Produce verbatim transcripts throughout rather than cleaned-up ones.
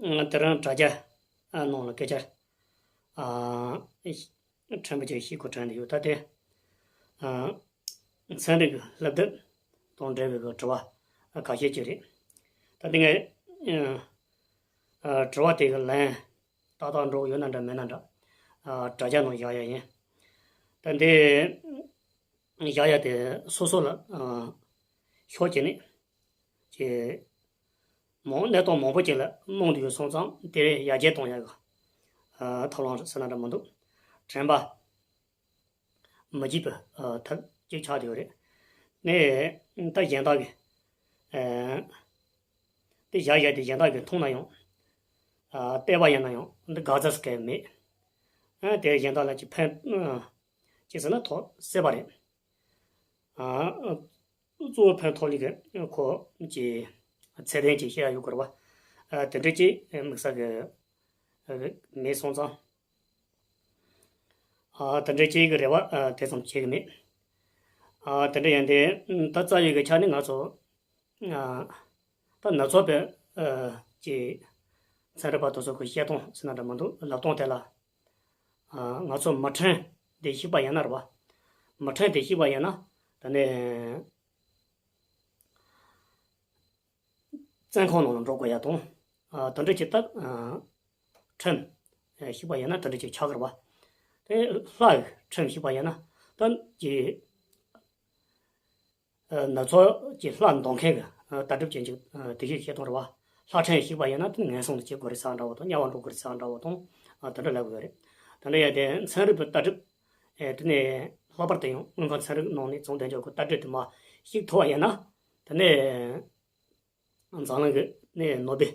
དེ་རིང་དྲ་རྒྱ་ནང་ལ་སྐད་ཆ་ཕྲན་བུ་ཅིག་བཤད་དགོས་དྲན་གྱི་ཡོད། ད་དེ་ཚན་རིག་གི་སློབ་དེབ་དང་འབྲེལ་བའི་གི་དྲི་བ་ཁ་ཤས་ཅིག་རེད། ད་དེ་ངས་དྲི་བ་དེ་གི་ལན་ཏག་ཏག་འགྲོ་གི་ཡོད་ན་འདྲ་མེད་ན་འདྲ། དྲ་རྒྱ་ནང་བཞག་ཡ་ཡིན། ད་འདི་བཞག་ཡ་དེ་སོ་སོ་ལ་ཤོག་བྱས་ནས་ཀྱི་མང་གནས་སྟངས་མང་པོ་ཅིག་ལ་གནང་དུ་ཡོད་སོང་ཙང་དེ་ཡར་རྒྱས་གཏོང་ཡ་གི་ཐབས་ལམ་ཟེར་ན་འདྲ་མི་འདུག་དྲན་པ་མི་བརྗེད་པའི་ཐབས་ཅིག་ཆགས་བསྡད་ཡོད་རེད། ནས་ད་གཞན་དག་གི་དེ་བཞག་བཞག་དེ་གཞན་དག་གི་མཐོང་ན་ཡང་བལྟས་པ་ཡིན་ན་ཡང་འདི་ག་ཚ་ཟེར་མཁན་མེད། དེ་གཞན་དག་ལ་ཅིག་ཕན་ཅིག་ཟེར་ན་ཐོག་སྲེད་པ་རེད། གཙོ་བོ་ཕན་ཐོགས་ལས་ཀྱི་ཁོ་ཀྱི་ཚད་ལྡན་གྱི་བཤད་ཡ་ཡོད་དགོས་རེད་བ། དེ་འདྲ་ཅིག་དམིགས་བསལ་གྱི་མེད་སོང་ཙང་། དེ་འདྲ་ཅིག་གི་རེ་བ་དེ་ཙམ་བྱེད་ཀྱི་མེད། དེ་འདྲ་ཡིན་དེ་ད་རྩ་བའི་གི་ཆ་ནས་ང་ཚོ་ད་ནུབ་ཕྱོགས་པའི་ཀྱི་ཚན་རིག་པ་དེ་ཚོ་གི་བཤད་སྟངས་ཟེར་ན་འདྲ་མི་འདུག་ལབ་སྟངས་དེ་ལ། ང་ཚོ་མི་ཁྲིམས་དེ་བཤིག་པ་ཡིན་ན་རེད་བ། མི་ཁྲིམས་དེ་བཤིག་པ་ཡིན་ན་ད་ནི་བཙོན་ཁང་ནང་ལ་འགྲོ་དགོས་ཡ་དང་། དེ་འདྲ་ཅིག་ད་ཁྲིམས་བཤིག་པ་ཡིན་ན་དེ་འདྲ་ཅིག་ཆགས་ཀྱི་རེད་བ། དེ་ལྷ་ཡི་ཁྲིམས་བཤིག་པ་ཡིན་ན་ད་ཀྱི་ནུབ་ཕྱོགས་ཀྱི་ལྷ་འདོན་མཁན་གྱི་ལྟ་གྲུབ་ཅན་གྱི་དེ་བཞིན་བཤད་སྟངས་རེད་བ། ལྷ་ཁྲིམས་བཤིག་པ་ཡིན་ན་དེ་ངན་སོང་དུ་སྐྱེ་དགོས་རེད་ཟེར་འདྲ་བོ་དང་དམྱལ་བར་འགྲོ་དགོས་རེད་ཟེར་འདྲ་བོ་དང་དེ་འདྲ་ལབ་དགོས་རེད། དེ་འདྲ་ཡིན་དེ་ཚན་རིག་པའི་ལྟ་གྲུབ་དེ་ནས་ལྷག་པར་དུ་ཡང་དངོས་ཁམས་ཚན་རིག་ནང་ནས་ཚོང་དོན་ཅོག་གི་ལྟ་གྲུབ་དེ་མ་བཤིག་ཐུབ་པ་ཡིན་ན་དེ་ནས་འཛམ་གླིང་གི་ནས་ནོ་བེལ་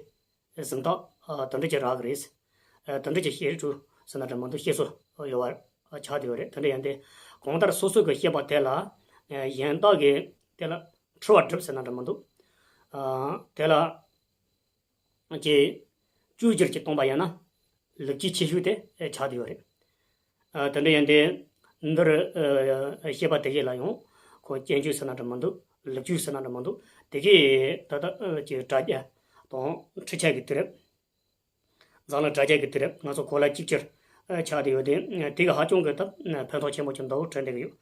གཟེངས་རྟགས་དེ་འདྲ་ཅིག་རག་གི་རེད། དེ་འདྲ་ཅིག་བཤད་རྒྱུ་ཟེར་ན་འདྲ་མི་འདུག་བཤད་སྲོལ་ཡོད་པ་ཆགས་བསྡད་ཡོད་རེད། དེ་འདྲ་ཡིན་ཏེ་གང་ལྟར་སོ་སོ་གི་བཤད་པ་དེ་ལ་གཞན་དག་གིས་དེ་ལ་འཁྲུལ་བ་སྒྲུབ་ཟེར་ན་འདྲ་མི་འདུག་དེ་ལ་ཀྱི་བཅོས་བསྒྱུར་གྱི་གཏོང་པ་ཡིན་ན་ལེགས་སྐྱེས་ཆེ་ཤོས་དེ་ཆགས་བསྡད་ཡོད་རེད། དེ་འདྲ་ཡིན་ཏེ་འདིར་བཤད་པ་དེ་གས་ལ་ཡང་ཁོ་སྐྱོན་བརྗོད་ཟེར་ན་འདྲ་མི་འདུག་ལེགས་བཅོས་ཟེར་ན་འདྲ་མི་འདུག་དེ་གས་ད་ལྟ་ཀྱི་དྲ་རྒྱ་དང་འཕྲུལ་ཆས་ཀྱི་དུས་རབས། འཛམ་གླིང་དྲ་རྒྱ་གི་དུས་རབས་ང་ཚོ་གོ་ལ་གཅིག་གྱུར་ཆགས་བསྡད་ཡོད་དེ་དེ་གས་ཧ་ཅང་གི་ད་ཕན་ཐོགས་ཆེན་པོ་ཅིག་འདུག་དྲན་བསྡད་ཀྱི་ཡོད།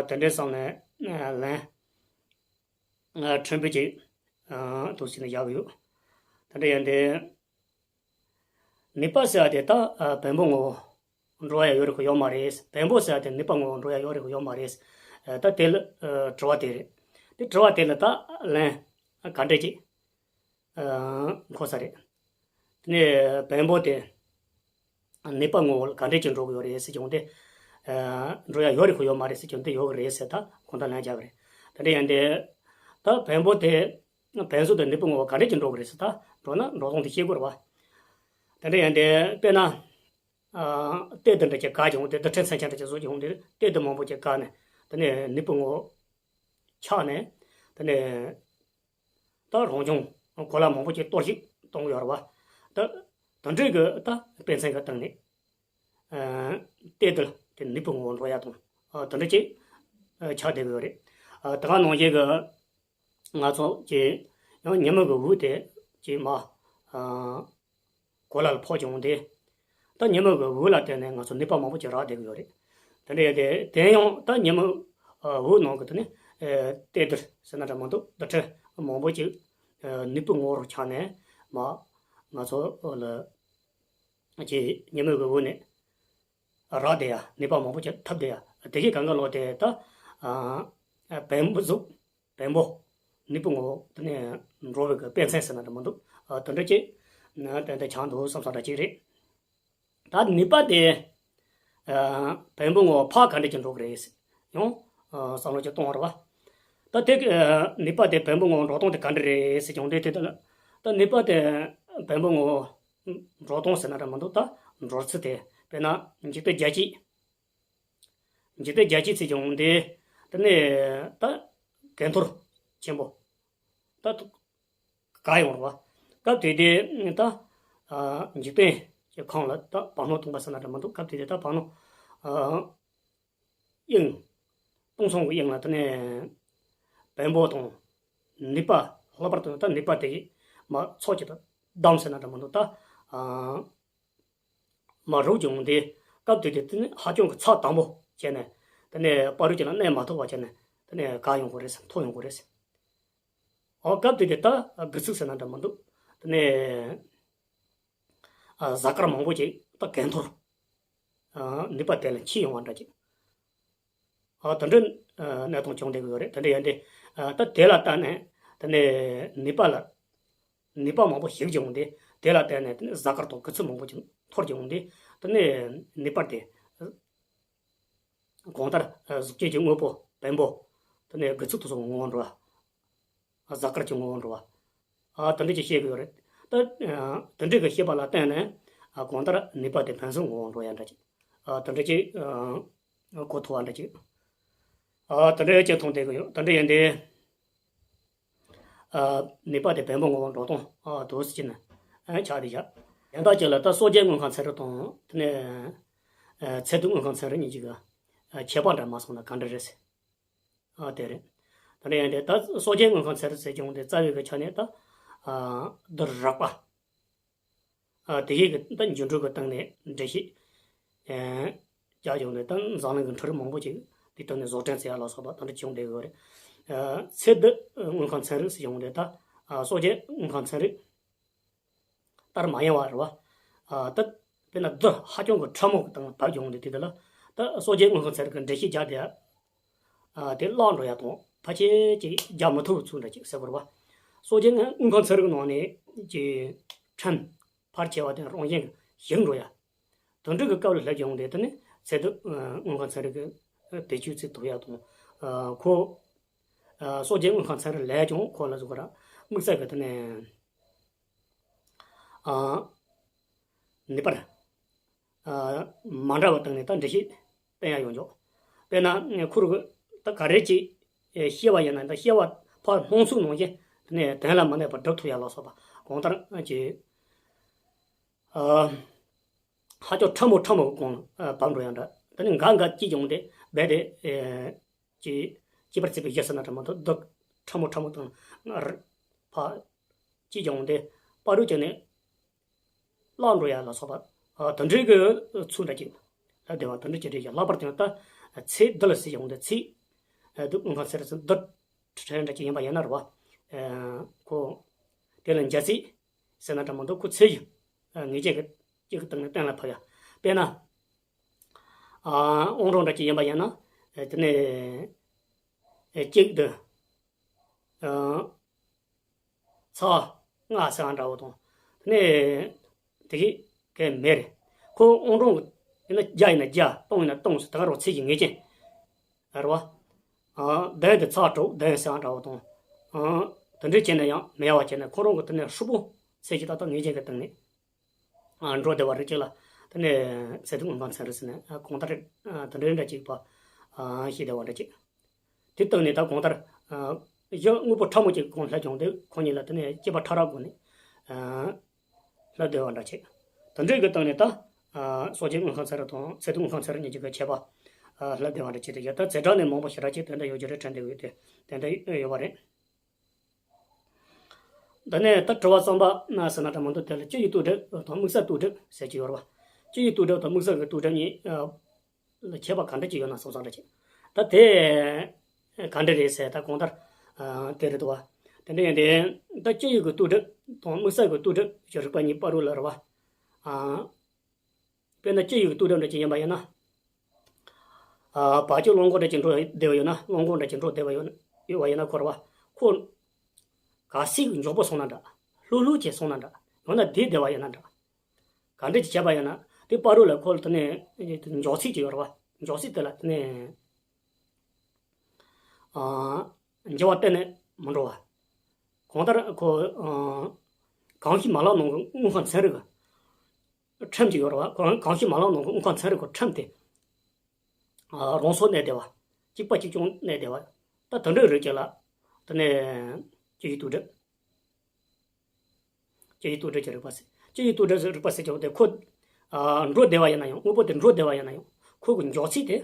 དེ་འདྲའི་བསམ་ནས་ལན། ཕྲན་བུ་ཅིག་འདུག་ཟེར་ནས་བཞག་གི་ཡོད། དེ་འདྲ་ཡིན་ཏེ། ནུས་པ་ཟེར་བ་དེ་ད་བེམ་པོ་ངོ་བོ་འགྲོ་ཡ་ཡོད་རེད་ཁོ་ཡོད་མ་རེད། བེམ་པོ་ཟེར་བ་དེ་ནུས་པ་ངོ་བོ་འགྲོ་ཡ་ཡོད་རེད་ཁོ་ཡོད་མ་རེད། ད་དེ་ལ་དྲི་བ་དེ་རེད། དེ་དྲི་བ་དེ་ལ་ད་ལན་ག་འདྲ་ཅིག་འཁོར་ས་རེད། དེ་ནས་བེམ་པོ་དེ་ནུས་པ་ངོ་བོ་ལ་ག་འདྲ་ཅིག་འགྲོ་གི་ཡོད་རེད་ཟེར་བྱུང་སྟེ། འགྲོ་ཡ་ཡོད་རེད་ཁོ་ཡོད་མ་རེད་ཟེར་བྱུང་སྟེ་ཡོད་གི་རེད་ཟེར་ད་གང་ལྟར་ལན་རྒྱག་གི་རེད། དེ་འདྲ་ཡིན་ཏེ། ད་བེམ་པོ་དེ་བེམ་གཟུགས་དེ་ནུས་པ་ངོ་བོ་ག་འདྲ་ཅིག་འགྲོ་གི་རེད་ཟེར་ད་འགྲོ་ན་འགྲོ་སྟངས་དེ་ཤེས་དགོས་རེད་བ། དེ་འདྲ་ཡིན་ཏེ་དཔེར་ན། གཏེར་དེ་འདྲ་ཅིག་བཀག་བྱུང་སྟེ་དེ་ཁྲིམས་མཚོན་ཆ་འདྲ་ཅིག་བཟོ་བྱུང་སྟེ་གཏེར་དེ་མང་པོ་ཅིག་བཀག་ནས་དེ་ནས་ནུས་པ་ངོ་བོ་ཆག་ནས་དེ་ནས། ད་རང་བྱུང་གོ་ལ་མང་པོ་ཅིག་གཏོར་བཤིག་གཏོང་གི་ཡོད་རེད་བ། ད་དེ་འདྲའི་གི་ད་དཔེ་མཚོན་གི་སྟེང་ནས་གཏེར་དེ་དེ་ནུས་པ་ངོ་བོ་འགྲོ་ཡ་དང་དེ་འདྲ་ཅིག་ཆགས་བསྡད་ཀྱི་ཡོད་རེད། ད་ག་ནང་བཞིན་གི་ང་ཚོ་གི་ཡང་ཉིན་མོ་གི་འོད་དེ་ཅིག་མ་གོ་ལ་ལ་ཕོག་བྱུང་སྟེ། ད་ཉིན་མོ་གི་འོད་ལ་བརྟེན་ནས་ང་ཚོ་ནུས་པ་མང་པོ་ཅིག་རག་བསྡད་ཀྱི་ཡོད་རེད། དེ་འདྲ་ཡོད་དེ་དེ་ཡང་ད་ཉིན་མོ་འོད་ནང་གི་དེ་ནི་གཏེར་དེ་ཟེར་ན་འདྲ་མི་འདུག་ད་ཁྲི་མང་པོ་ཅིག་ནུས་པ་ངོ་བོར་ཆགས་ནས་མ་ང་ཚོ་ལ་ཅིག་ཉིན་མོ་གི་འོད་ནས་རག་བསྡད་ཡ་ནུས་པ་མང་པོ་ཅིག་ཐོབ་བསྡད་ཡ་དེ་གི་གང་ག་ལོག་དེ་ད་བེམ་པོ་གཟུགས། བེམ་པོ། ནུས་པ་ངོ་བོ་དེ་ནས་འགྲོ་བའི་གི་དཔེ་མཚོན་ཟེར་ན་འདྲ་མི་འདུག་ཨ་དེ་འདྲ་ཅིག་ན་ཏན་ཏན་ཆགས་འདུག་བསམ་བསམ་འདྲ་ཅིག་རེད། ད་ནུས་པ་དེ་ཨ་བེམ་པོ་ངོ་བོ་ཕར་ག་འདྲ་ཅིག་འགྲོ་གི་རེད་ཟེར་ཡང་ཨ་བསམ་བློ་ཅིག་གཏོང་བ་རེད་བ། ད་དེ་གི་ཨ་ནུས་པ་དེ་བེམ་པོ་ངོ་བོ་འགྲོ་སྟངས་དེ་ག་འདྲ་རེད་ཟེར་ཀྱང་དེ་དེ་ལྟ་ལ། ད་ནུས་པ་དེ་བེམ་པོ་ངོ་བོ་འགྲོ་སྟངས་ཟེར་ན་འདྲ་མི་འདུག་ད་འགྲོ་ཚུལ་དེ་དཔེར་ན་འཇིག་རྟེན་རྒྱལ་སྤྱི། འཇིག་རྟེན་རྒྱལ་སྤྱི་ཚེ་ཀྱང་འདི། དེ་ནས་ད་གན་འཐོར་ཆེན་པོ། ད་ག་ཡོང་རོགས། སྐབས་དེ་དེ་ད་འཇིག་རྟེན་གྱི་ཁམས་ལ་ད་བར་སྣང་སྟོང་པ་ཟེར་ན་འདྲ་མི་འདུག་སྐབས་དེ་དེ་ད་བར་སྣང་དབྱིངས། སྟོང་སང་གི་དབྱིངས་ལ་དེ་ནས་བེམ་པོ་དང་ནུས་པ་ལྷག་པར་དུ་ད་ནུས་པ་དེ་མ་ཚོགས་ཀྱི་ད། བསྡམས་ཟེར་ན་འདྲ་མི་འདུག་ད། ཨ། མ་རུག་ཀྱང་དེ་སྐབས་དེ་དུས་དེ་ནི་ཧ་ཅང་གི་ཚགས་དམ་པོ་བྱས་ནས། དེ་ནས་བར་དུ་ཅིག་ལ་གནས་མ་ཐུབ་པ་བྱས་ནས། དེ་ནས་ག་ཡོང་དགོས་རེད་ཟེར། འཐོར་ཡོང་དགོས་རེད་ཟེར། འོ་སྐབས་དེ་དུས་ད་དགུ་ཚིགས་ཟེར་ན་འདྲ་མི་འདུག་དེ་ནས་ཨ་གཟའ་སྐར་མང་པོ་ཅིག་ད་གས་འཐོར། ཨ་ནུས་པ་དེ་ལ་འཆི་ཡོང་བ་འདྲ་ཅིག་ཨ་དེ་འདྲའི་ཨ་གནས་སྟངས་བྱུང་བསྡད་ཀྱི་ཡོད་རེད། དེ་འདྲ་ཡིན་དུས་ཨ་ད་དེ་ལ་བརྟེན་ནས་དེ་ནས་ནུས་པ་ལ། ནུས་པ་མང་པོ་ཞིག་བྱུང་སྟེ། དེ་ལ་བརྟེན་ནས་དེ་ནས་གཟའ་སྐར་དང་དགུ་ཚིགས་མང་པོ་ཅིག་འཐོར་བྱུང་སྟེ། དེ་ནས་ནུས་པ་དེ་གང་ལྟར་གཟུགས་ཅན་གྱི་དངོས་པོ་བེམ་པོ། དེ་ནས་དགུ་ཚིགས་དེ་ཚོ་ངོ་བོ་འགྲོ་བ། གཟའ་སྐར་གྱི་ངོ་བོ་འགྲོ་བ། ཨ་དེ་འདྲ་ཅིག་བཤད་ཀྱི་ཡོད་རེད། ད་དེ་འདྲ་གི་བཤད་པ་ལ་བརྟེན་ནས་ཨ་གང་ལྟར་ནུས་པ་དེ་བེམ་སོགས་ངོ་བོ་འགྲོ་ཡ་འདྲ་ཅིག་ཨ་དེ་འདྲ་ཅིག་ཨ་གོ་ཐུབ་པ་འདྲ་ཅིག་ཨ་དེ་འདྲ་ཅིག་མཐོང་བསྡད་ཀྱི་ཡོད། དེ་འདྲ་ཡིན་དུས། ཨ་ནུས་པ་དེ་བེམ་པོ་ངོ་བོ་འགྲོ་སྟངས་ཨ་འདུག་སེ་བྱས་ནས་ཨ་ཆགས་བསྡད་བཞག་དོན་དག་ཅིག་ལ་ད་སྲོག་གཅོད་དངོས་ཁམས་ཚན་རིག་དང་དེ་ནས་ཨ་ཚེ་སྡུག་དངོས་ཁམས་ཚན་རིག་གཉིས་ཀྱི་ཨ་ཁྱད་པར་འདྲ་མ་སོང་ན་ག་འདྲ་རེད་ཟེར། ཨ་དེ་རེད། དེ་འདྲ་ཡིན་དུས་ད་སྲོག་གཅོད་དངོས་ཁམས་ཚན་རིག་ཟེར་གྱི་འོང་དུས་རྩ་བའི་གི་ཆ་ནས་ད་ཨ་འདི་རགས་པ། ཨ་དེ་ཡི་གི་ད་འགྱུར་འགྲོས་ཀྱི་སྟེང་ནས་འགྲེལ་བཤད་ཨ་རྒྱག་ཡོང་དུས་ད་འཛམ་གླིང་གི་འཕྲུལ་རིག་མང་པོ་ཅིག་དེའི་སྟེང་ནས་བཟོ་སྐྲུན་བྱེད་ཡ་ལ་སོགས་པ་ད་འདྲ་བྱུང་བསྡད་ཡོད་རེད། ཨ་ཚེ་སྡུག་དངོས་ཁམས་ཚན་རིག་ཟེར་ཡོང་དུས་ད་ཨ་སྲོག་གཅོད་དངོས་ཁམས་ཚན་རིག་ལྟར་མ་ཡིན་པ་རེད་བ། ཨ་ད་དཔེར་ན་སྡུག་ཧ་ཅང་གི་ཕྲ་མོ་གི་སྟེང་བབས་ཡོང་དུས་དེ་དེ་ལ་ད་སྲོག་གཅོད་དངོས་ཁམས་ཚན་རིག་གི་འགྲེལ་བཤད་རྒྱག་དེ། ཨ་དེ་བརླག་འགྲོ་ཡ་དང་ཕལ་ཆེར་ཅིག་རྒྱག་མི་ཐུབ་ཚུལ་འདྲ་ཅིག་ཟེར་དགོས་རེད་བ། སྲོག་གཅོད་དངོས་ཁམས་ཚན་རིག་ནང་ནས་ཀྱི་ཕྲན་ཕལ་ཆེ་བ་དེ་རང་བཞིན་གྱིས་ཞིག་འགྲོ་ཡ། དེ་འདྲ་གི་སྐབས་ལ་སླེབས་ཡོང་དུས་དེ་ནི་ཚེ་སྡུག་དངོས་ཁམས་ཚན་རིག་གི་བེད་སྤྱོད་བྱེད་ཐུབ་ཡ་དང་། ཁོ་སྲོག་གཅོད་དངོས་ཁམས་ཚན་རིག་ལས་ཀྱང་ཁོ་ལ་གཟུགས་པོ་ར་དམིགས་བསལ་གྱི་དེ་ནི། ཨ་ནུས་པར་ཨ་མ་འདྲ་བ་སྟེང་ནས་ད་འགྲེལ་བཤད་བསྟན་ཡ་ཡོང་ཆོག་དཔེར་ན་ཁོ་རུ་ད་ག་རེ་ཅིག་ཤེས་པ་ཡིན་ན་ད་ཤེས་པ་ཕར་སྣང་ཚུལ་ནང་བཞིན་དེ་ནས་དོན་ལ་མ་གནས་པར་སྒྲུབ་ཐུབ་ཡ་ལ་སོགས་པ་གང་ལྟར་ཅིག་ཨ་ཧ་ཅང་ཕྲ་མོ་ཕྲ་མོ་གང་ཨ་བབས་འགྲོ་ཡ་འདྲ། དེ་ནས་འགའ་འགའ་ཅིག་ཡོང་སྟེ་རྦད་དེ་ཨེ་ཅིག་སྐྱེས་པར་བྱེད་པའི་གཞི་ཟེར་ན་འདྲ་མ་གཏོགས་སྡུག་ཕྲ་མོ་ཕྲ་མོ་དང་ངར་ཕ་ཅིག་ཡོང་སྟེ་པ་རུ་ཅིག་ནས་བརླག་འགྲོ་ཡ་ལ་སོགས་པ་ཨ་དེ་འདྲའི་གི་ཚུལ་འདྲ་ཅིག་ལ་བདེ་བ་དེ་འདྲ་ཅིག་རེད་ཀྱང་ལྷག་པར་དུ་ད་ཚེ་འདི་ལ་ཟེར་ཡོང་སྟེ་ཚེ་ཨ་སྡུག་དངོས་ཁམས་ཚན་རིག་ཟེར་འདི་ཕྲན་འདྲ་ཅིག་ཡིན་པ་ཡིན་ན་རེད་བ། ཨ་ཁོ་དེ་ལ་འཇའ་ཚིག་ཟེར་ན་འདྲ་མ་གཏོགས་ཁོ་ཚེ་ཡི་ཨ་ངེས་ཅན་གྱི་ཅིག་གི་སྟེང་ནས་གཏན་ལ་ཕབ་ཡ། དཔེར་ན། ཨ་དབང་གྲགས་འདྲ་ཅིག་ཡིན་པ་ཡིན་ན། ཨ་དེ་ནས་ཨ་གཅིག་དང་། ཨ་ཚ་ལྔ་ཟེར་བ་འདྲ་བོ་དང་། དེ་ནས་དེ་གི་གས་མེད་རེད། ཁོ་དབང་གྲགས་ཡིན་ན་བརྒྱ་ཡིན་ན་བརྒྱ། སྟོང་ཡིན་ན་སྟོང་ཟེར་ད་ག་རང་ཚེ་ཡི་ངེས་ཅན་རེད་བ། ཨ་བདུན་དེ་ཚ་དྲུག་བདུན་ཟེར་བ་འདྲ་བོ་དང་། ཨ་དེ་འདྲའི་བྱས་ན་ཡང་མེད་པ་བྱས་ན་ཁོ་རང་གི་དེ་ནས་ཧྲིལ་པོ་ཚེ་ཡི་ད་ལྟ་ངེས་ཅན་གྱི་སྟེང་ནས། ཨ་འགྲོ་བདེ་བ་རེད་ཅིག་ལ། དེ་ནས་ཚེ་སྡུག་དངོས་ཁམས་ཚན་རིག་ཟེར་ནས་ཨ་གང་ལྟར་ཨ་དེ་འདྲའི་འདྲ་ཅིག་པ་ཨ་ཤེས་བདེ་བ་འདྲ་ཅིག་དེ་སྟེང་ནས་ད་གང་ལྟར་ཨ་གཞི་དངོས་པོ་ཕྲ་མོ་ཅིག་གང་སླེབས་ཀྱང་དེ་ཁོ་གཉིས་ལ་དེ་ནས་སྐྱེས་པ་ཕྲ་རགས་སྒོ་ནས་ཨ་སླེབས་བདེ་བ་འདྲ་ཅིག་དེ་འདྲའི་གི་སྟེང་ནས་ད་ཨ་སྲོག་གཅོད་དངོས་ཁམས་ཚན་རིག་དང་ཚེ་སྡུག་དངོས་ཁམས་ཚན་རིག་གཉིས་ཀྱི་གི་ཁྱད་པར་ཨ་སླེབས་བདེ་བ་འདྲ་ཅིག་དེ་ཡ་ད་ཚེ་གྲངས་ནས་མང་པོ་ཞེ་དྲག་ཅིག་དེ་འདྲ་ཡོད་ཀྱི་རེད་དྲན་བདེ་བའི་དེ་དེ་འདྲ་ཡོད་པ་རེད། འདི་ནས་ད་དྲི་བ་གསུམ་པ་ན་ཟེར་ན་འདྲ་མི་འདུག་དེ་ལ་སྤྱི་ཡི་ལྟོས་གྲུབ་དང་དམིགས་བསལ་ལྟོས་གྲུབ་ཟེར་གྱི་ཡོད་རེད་བ། སྤྱི་ཡི་ལྟོས་གྲུབ་དང་དམིགས་བསལ་གྱི་ལྟོས་གྲུབ་གཉིས་ཨ་ལ་ཁྱད་པར་ག་འདྲ་ཅིག་ཡོད་ན་བསམ་བསམ་འདྲ་ཅིག་ད་དེ་ག་འདྲ་རེད་ཟེར་ད་གང་ལྟར་ཨ་དེ་རེད་འདུག་བ། དེ་འདྲ་ཡིན་དེ་ད་སྤྱི་ཡི་གི་ལྟོས་གྲུབ་དང་དམིགས་བསལ་གྱི་ལྟོས་གྲུབ་ཀྱི་རིགས་པ་གཉིས་བར་དུ་ལ་རེད་བ། ཨ། དཔེར་ན་སྤྱི་ཡི་གི་ལྟོས་གྲུབ་འདྲ་ཅིག་ཡིན་པ་ཡིན་ན། ཨ་བར་གཅོད་བློ་འགོག་འདྲ་ཅིག་འགྲོ་བསྡད་པ་ཡོད་ན། བློ་འགོག་འདྲ་ཅིག་འགྲོ་བསྡད་པ་ཡོད་ན། ཡོད་པ་ཡིན་ན་ཁོ་རེད་བ། ཁོ་གལ་སྲིད་མགྱོགས་པོ་སོང་ན་འདྲ། ལྷོད་ལྷོད་བྱས་སོང་ན་འདྲ། ཡང་ན་བསྡད་བསྡད་པ་ཡིན་ན་འདྲ། ག་འདྲ་ཅིག་བྱས་པ་ཡིན་ན་དེ་བར་དུ་ལ་ཁོ་ལ་དེ་ནས་མགྱོགས་ཚད་ཅིག་ཡོད་རེད་བ། མགྱོགས་ཚད་དེ་ལ་དེ་ནས་ཨ་འགྱུར་བ་གཏན་ནས་མི་འགྲོ་བ། གང་ལྟར་ཁོ་ཨ་གང་ཞིག་མ་ལག་ནང་གི་དངོས་ཁམས་ཚན་རིག་གི་ཁྲིམས་ཅིག་ཡོད་རེད་བ། གང་གང་ཞིག་མ་ལག་ནང་གི་དངོས་ཁམས་ཚན་རིག་གི་ཁྲིམས་དེ། ཨ་རང་སོར་གནས་བསྡད་པ། གཅིག་པ་གཅིག་རྐྱང་གནས་བསྡད་པ། ད་དེ་འདྲའི་རིགས་ཅིག་ལ། དེ་ནས་སྤྱི་ཡི་ལྟོས་གྲུབ། སྤྱི་ཡི་ལྟོས་གྲུབ་ཀྱི་རིགས་པ་ཟེར། སྤྱི་ཡི་ལྟོས་གྲུབ་ཟེར་རིགས་པ་ཟེར་གྱི་ཡོད་དེ་ཁོ། ཨ་འགྲོ་བསྡད་པ་ཡིན་ན་ཡང་། དངོས་པོ་དེ་འགྲོ་བསྡད་པ་ཡིན་ན་ཡང་། ཁོ་གི་མགྱོགས་ཚད་དེ།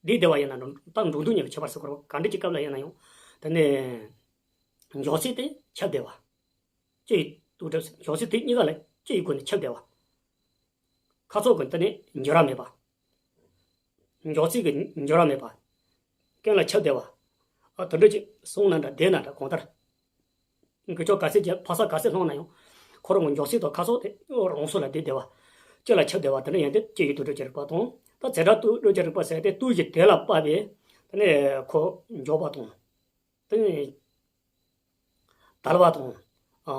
བསྡད་བསྡད་པ་ཡིན་ན་འགྲོ་ད་འགྲོ་འདུག་གཉིས་ཀྱི་ཁྱད་པར་ཟེར་དགོས་རེད་བ། ག་འདྲ་ཅིག་སྐབས་ལ་ཡིན་ན་ཡང་། དེ་ནས་མགྱོགས་ཚད་དེ་ཁྱབ་བསྡད་པ། སྤྱི་ཡི་ ཏུ་སྒྲུབ་ཟེར། འཇོག་ཚིག་དེ་གཉིས་ཀ་ལ་སྤྱི་ཡི་སྒོ་ནས་ཁྱབ་བསྡད་པ། ཁ་ཚོགས་ཀྱི་དེ་ནས་འགྱུར་བ་མེད་པ། འཇོག་ཚིག་གི་འགྱུར་བ་མེད་པ། ཀུན་ལ་ཁྱབ་བསྡད་པ། ཨ་དེ་འདྲ་ཅིག་གསུངས་ན་འདྲ་བསྡད་ན་འདྲ། གང་ལྟར་འགུལ་ཕྱོགས་ག་ཚད་ཀྱི་ཕ་ས་ག་ཚད་ལྷུང་ན་ཡང་། ཁོ་རང་གི་འཇོག་ཚིག་དང་ཁ་ཚོགས་དེ་རང་སོ་ལ་བསྡད་བསྡད་པ། སྤྱི་ལ་ཁྱབ་བསྡད་པ། དེ་འདྲ་ཡིན་དུས་སྤྱི་ཡི་དུ་སྒྲུབ་ཀྱི་རིགས་པ་དང་། ད་ཚེ་སྒྲ་དུ་སྒྲུབ་ཀྱི་རིགས་པ་ཟེར་ཏེ་དུ་ཡི་དེ་ལ་དཔག་པའི་དེ་ནས་ཁོ་འཇོག་པ་དང་། དེ་ནས་དལ་བ་དང་། ཨ་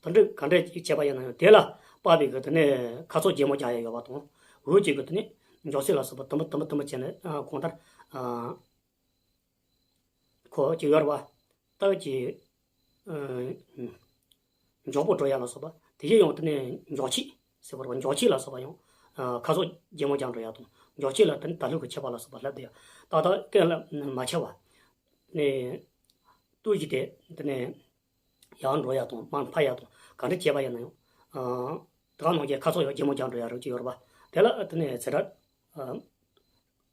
དེ་འདྲ་ག་འདྲ་ཅིག་བྱས་པ་ཡིན་ན་ཡང་། དེ་ལ་དཔག་པའི་གི་དེ་ནས་ཁ་ཚོགས་རྒྱལ་མོ་རྒྱག་ཡ་ཡོད་པ་དང་། འུ་ཅིག་གི་དེ་ནས་འཇོག་ཚིག་ལ་སོགས་པ་དུམ་བུ་དུམ་བུ་དུམ་བུ་བྱས་ནས། ཨ་གང་ལྟར་ཨ་ཁོ་ཅིག་ཡོད་རེད་པ། ད་ཅིག་ཨ་འཇོག་པོ་འགྲོ་ཡ་ལ་སོགས་པ། དེ་བཞིན་ཡང་དེ་ནས་འཇོག་ཆས་ཟེར་བ་རེད་པ། འཇོག་ཆས་ལ་སོགས་པ་ཡང་ཨ་ཁ་ཚོགས་རྒྱལ་མོ་རྒྱག་འགྲོ་ཡ་དང་། འཇོག་ཆས་ལ་དེ་ནས་དལ་ལྷུག་གི་ཁྱབ་པ་ལ་སོགས་པ་ལབ་བསྡད་ཡ། ད་ལྟ་ཀུན་ལ་མ་ཁྱབ་པ། ནས་ཏུ་ཡི་དེ་དེ་ནས་ཡར་འགྲོ་ཡ་དང་མར་འཕར་ཡ་དང་ག་འདྲ་བྱས་པ་ཡིན་ན་ཡང་། ཨ་དེ་ག་ནང་བཞིན་ཁ་ཚོགས་ཡང་རྒྱལ་མོ་རྒྱག་འགྲོ་ཡ་རིགས་ཅིག་ཡོད་རེད་པ། དེ་ལ་དེ་ནས་ཚེ་སྒྲ་ཨ་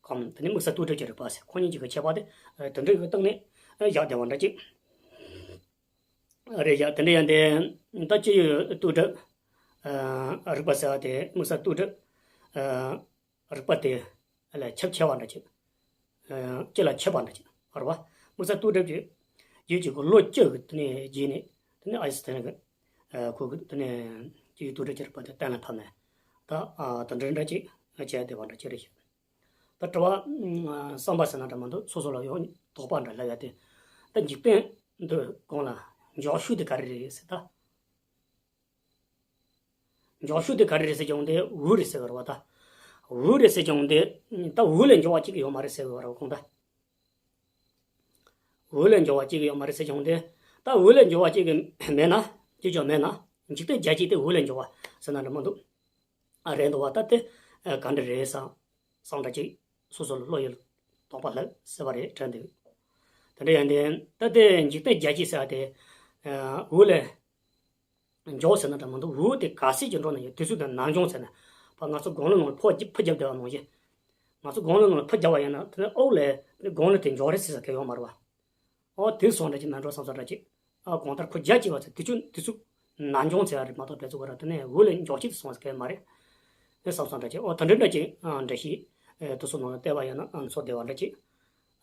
གམ་དེ་ནས་དམིགས་བསལ་ཏུ་སྒྲུབ་ཀྱི་རིགས་པ་ཟེར། ཁོ་གཉིས་ཀྱི་ཁྱད་པར་དེ་ཨ་དེ་འདྲ་གི་སྟེང་ནས་ཨ་བཞག་བསྡད་པ་འདྲ་ཅིག་རེད་བཞག། དེ་འདྲ་ཡིན་དུས་ད་སྤྱི་ཡི་ཏུ་སྒྲུབ་ཨ་རིགས་པ་ཟེར་བ་དེ། དམིགས་བསལ་ཏུ་སྒྲུབ་ཨ་རིགས་པ་དེ་ལ་ཁྱབ་ཆེ་བ་འདྲ་ཅིག་ཨ་སྤྱི་ལ་ཁྱབ་པ་འདྲ་ཅིག་རེད་པ། དམིགས་བསལ་ཏུ་སྒྲུབ་ཀྱི་ཡུལ་གྱི་གི་བློ་སྤྱི་གི་དེ་ནས་རྗེས་ནས་དེ་ནས་ཨ་ཡི་སི་དེ་ནས་གི་ཨ་ཁོ་གི་དེ་ནས་སྤྱི་ཡི་ཏུ་སྒྲུབ་ཀྱི་རིགས་པ་དེ་གཏན་ལ་ཕབ་ནས། ད་ཨ་དེ་འདྲ་འདྲ་ཅིག་བྱས་བསྡད་པ་འདྲ་ཅིག་རེད་ཤག། ད་དྲི་བ་ཨ་བསམ་པ་ཟེར་ན་འདྲ་མི་འདུག། སོ་སོ་ལ་ཡང་དོགས་པ་འདྲ་སླེབས་ཡ་དེ། ད་འཇིག་རྟེན་འདི་གང་ལ་འཇོག་ཤུགས་དེ་ག་རེ་རེད་ཟེར་ད། འཇོག་ཤུགས་དེ་ག་རེ་རེད་ཟེར་གྱི་འོང་དེ་འུ་རེད་ཟེར་གི་རེད་པ། ད་འུ་རེད་ཟེར་གྱི་འོང་དེ། ད་འུ་ལས་འཇོག་པ་གཅིག་ཡོད་མ་རེད་ཟེར་གི་རེད་པ། གང་ལྟར་འུ་ལས་འཇོག་པ་གཅིག་ཡོད་མ་རེད་ཟེར་གྱི་འོང་དེ། ད་འུ་ལས་འཇོག་པ་གཅིག་མེད་ན། གཅིག་ཀྱང་མེད་ན། འཇིག་རྟེན་བརྒྱ་གཅིག་དེ་འུ་ལས་འཇོག་པ་ཟེར་ན་འདྲ་མི་འདུག། ཨ་རེད་འདུག་པ། ད་དེ་ཨ་ག་འདྲ་རེད་བསམ་བསམ་འདྲ་ཅིག་སོ་སོ་ལ་བློ་ཡུལ་དོགས་པ་སླེབས་སྲིད་པ་རེད་དྲན་འདུག། དེ་འདྲ་ཡིན་དུས་ད་དེ་འཇིག་རྟེན་བརྒྱ་གཅིག་ཟེར་བ་དེ་ཨ་འུ་ལས་འཇོག་ཟེར་ན་འདྲ་མི་འདུག། འུ་དེ་ག་ཚད་ཅིག་འགྲོ་ན་ཡང་དུས་ཚོད་དང་ནམ་བྱུང་ཟེར་ན། ཕར་ང་ཚོ་དགུང་ལོ་ནང་ལ་ཕོ་རྒྱ་ཕུ་བརྒྱབ་བསྡད་པ་ནང་བཞིན། ང་ཚོ་དགུང་ལོ་ནང་ལ་ཕུ་བརྒྱབ་པ་ཡིན་ན། དེ་ནས་ཨོ་ལས་དེ་དགུང་ལོ་དེ་འཇོག་རེད་ཟེར་ས་གང་ཡང་ཡོད་མ་རེད་པ། ཨོ་དེ་སོང་འདྲ་ཅིག་མ་འགྲོ་བསམ་བསམ་འདྲ་ཅིག། ཨ་གང་ལྟར་ཁོ་བརྒྱ་གཅིག་པ་ཚོ་དུས་ཚོད་དུས་ཚོད་ནམ་བྱུང་ཟེར་བ་རེད་མ་གཏོགས། བེད་སྤྱོད་ག་ར་དེ་ནས་འུ་ལས་འཇོག་ཅིག་སོང་ཟེར་གང་ཡང་མ་རེད། དེ་བསམ་བསམ་འདྲ་ཅིག། ཨོ་དེ་འདྲ་འདྲ་ཅིག་ཨ་འགྲེལ་བཤད་ཨེ་དེ་ཚོ་ནང་ལ་བལྟས་པ་ཡིན་ན་ཨ་ཚོར་བདེ་བ་འདྲ་ཅིག་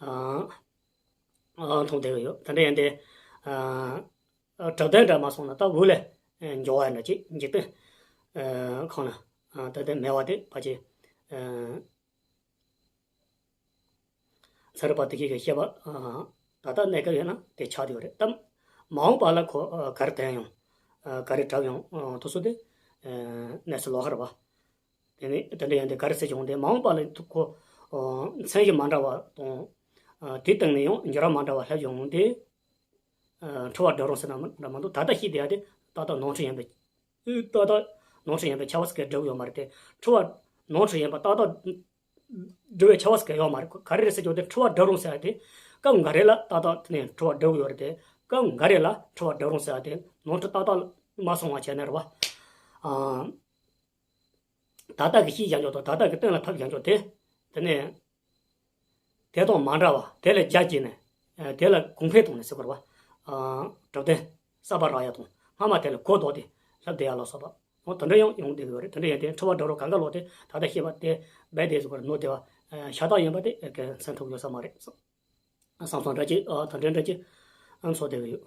ཨ་ཨ་མཐོང་བསྡད་ཀྱི་ཡོད། དེ་འདྲ་ཡིན་དུས་ཨ་ཨ་གྲུབ་དོན་འདྲ་མ་སོང་ན་ད་འུ་ལས་ཨེ་འཇོག་པ་འདྲ་ཅིག། འཇིག་རྟེན་ཨ་ཁོང་ལ་ཨ་དེ་དེ་མེད་པ་དེ་ཕལ་ཆེར་ཨ་ཚན་རིག་པ་དེ་གས་ཀྱི་བཤད་པ་ཨ་ད་ལྟ་གནས་སྐབས་ཡིན་ན་དེ་ཆགས་བསྡད་ཡོད་རེད་དམ། མ་འོངས་པ་ལ་ཁོ་ཨ་ག་རེ་བསྟན་ཡོང་། ཨ་ག་རེ་གྲུབ་ཡོང་། ཨ་དེ་ཚོ་དེ་ཨ་གནས་ཚུལ་ལོགས་ཀ་རེད་པ། དེ་ནས་དེ་འདྲ་ཡིན་དུས་ག་རེ་ཟེར་གྱི་འོང་དེ། མ་འོངས་པ་ལ་ཁོ་ཨ་མཚན་གཞི་མ་འདྲ་བ་དང་། ཨ་དེའི་སྟེང་ནས་ཡང་འགྱུར་བ་མ་འདྲ་བ་སླེབས་ཡོང་དུས། ཨ་འཁྲུལ་བ་སྒྲུབ་རུང་ཟེར་ན་འདྲ་མི་འདུག། ད་ལྟ་ཤེས་བསྡད་ཡ་དེ་ཏག་ཏག་ནོར་འཁྲུལ་ཡིན་པས། ཏག་ཏག་ནོར་འཁྲུལ་ཡིན་པས་ཁྱབ་པ་ཟེར་གི་སྒྲུབ་ཡོད་མ་རེད་དེ། འཁྲུལ་བ་ནོར་འཁྲུལ་ཡིན་པ་ཏག་ཏག་སྒྲུབ་པའི་ཁྱབ་པ་ཟེར་གི་ཡོད་མ་རེད། ག་རེ་རེད་ཟེར་གྱི་འོང་དེ། འཁྲུལ་བ་སྒྲུབ་རུང་ཟེར་ཡ་དེ་སྐབས་འགའ་རེ་ལ་ཏག་ཏག་དེ་ནས་འཁྲུལ་བ་སྒྲུབ་ཡོད་རེད་དེ། སྐབས་འགའ་རེ་ལ་འཁྲུལ་བ་སྒྲུབ་རུང་ཟེར་ཡ་དེ་ནོར་འཁྲུལ་ཏག་ཏག་མ་སོང་བ་བྱས་ནས་རེད་པ། ཨ། ད་ལྟ་གི་ཤེས་བཞག་ཕྱོགས་དང་ད་ལྟ་གི་གཏན་ལ་ཕབ་བཞག་ཕྱོགས་དེ། དེ་ནས་དེ་དང་མ་འདྲ་བ་དེ་ལས་རྒྱ་བསྐྱེད་ནས། ཨ་དེ་ལ་གོང་འཕེལ་བཏང་ནས་ཟེར་དགོས་རེད་པ། ཨ་གྲུབ་དོན་གསར་པ་རག་ཡ་དང་། སྔ་མ་དེ་ལ་གོ་ལྡོག་སྟེ་སླེབས་བསྡད་ཡ་ལ་སོགས་པ། འོ་དེ་འདྲ་ཡང་ཡོང་བསྡད་ཀྱི་ཡོད་རེད། དེ་འདྲ་ཡིན་དུས་འཁྲུལ་བ་སྒྲུབ་རུང་གང་ག་ལོག་སྟེ་ད་ལྟ་བཤད་པ་དེ་རྦད་དེ་ཟེར་དགོས་རེད། ནོར་བསྡད་པ་ཨ་ཤ་སྟག་ཡིན་པ་དེ་ག་ཚོད་ཐུབ་ཡོད་ས་མ་རེད་བསམ་བསམ་འདྲ་ཅིག། ཨ་དེ་འདྲ་འདྲ་ཅིག་ཨ་ཚོར་བསྡད་ཀྱི་ཡོད།